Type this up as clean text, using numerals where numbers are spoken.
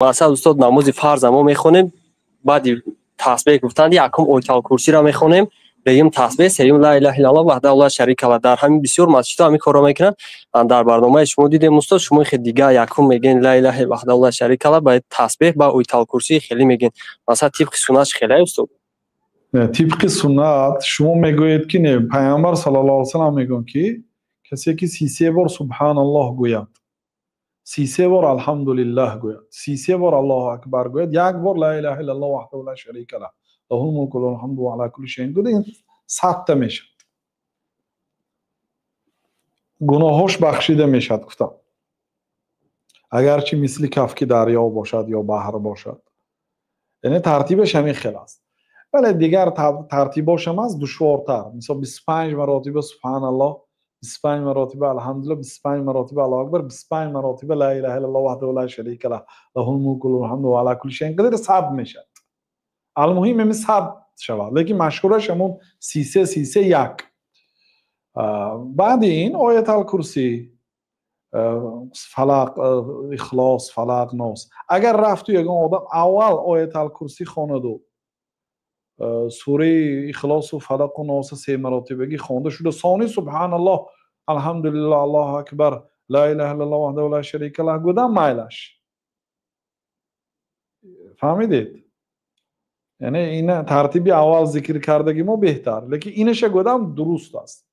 Масалан, устод, намози фарза мо мехонем, баъди тасбеҳ гуфтанд якум ояталкурсиро мехонем, дуюм тасбеҳ, сеюм ла илаҳа иллаллоҳ ваҳдаҳу ла шарика лаҳ. Дар ҳамин бисёр масҷидҳо ҳамин корро мекунанд. Дар барномаи шумо дидем, устод, шумо хе дига якум мегӯен ла илаҳа ваҳдаҳу ла шарика лаҳ, баъд тасбеҳ, ба ояталкурсӣ хеле мегӯен. Масалан, тибқи суннат хеле, устод? Тибқи суннат шумо мегӯед ки не, Пайғамбар саллаллоҳу алайҳи васаллам мегӯянд, ки касе ки 33 бор субҳаналлоҳ гӯяд, 33 бор алҳамдулиллаҳ гӯяд, 33 бор аллоҳу акбар гӯяд, як бор ла илаҳа иллаллоҳ ваҳдаҳу ла шарика лаҳ лаҳул мулку ва лаҳул ҳамду ва ала кулли шайин гӯяд, ин 100 та мешавад, гуноҳош бахшида мешавад, гуфтам, агарчи мисли кафки дарё бошад ё баҳр бошад. Яъне тартибаш ҳамин хел аст, вале дигар тартибошам аст, душвортар. Мисол, 25 маротиба субҳаналлоҳ, 25 маротиба алҳамдулилла, 25 маротиба аллоҳу акбар, 25 маротиба ла илаҳа иллаллоҳ ваҳдаҳу ла шарика лаҳ лаҳул мулку ва лаҳул ҳамду ва ала кулли шайин қадир, 100 мешавад. Алмуҳим, ҳами 100 шавад, лекин машҳураш ҳамон 33, 33, як. Баъди ин ояталкурсӣ, фалақ, ихлос, фалақ, нос. Агар рафту ягон одам аввал ояталкурсӣ хонаду сураи ихлосу фалақу носа се маротибагӣ хонда шуда, сони субҳаналлоҳ, алҳамдулиллоҳ, аллоҳу акбар, ла илаҳа иллаллоҳ ваҳдаҳу ла шарика лаҳ гӯдам, майлаш. Фаҳмидед? Яъне ина тартиби аввал зикр кардаги мо беҳтар, лекин инаша гӯдам дуруст аст.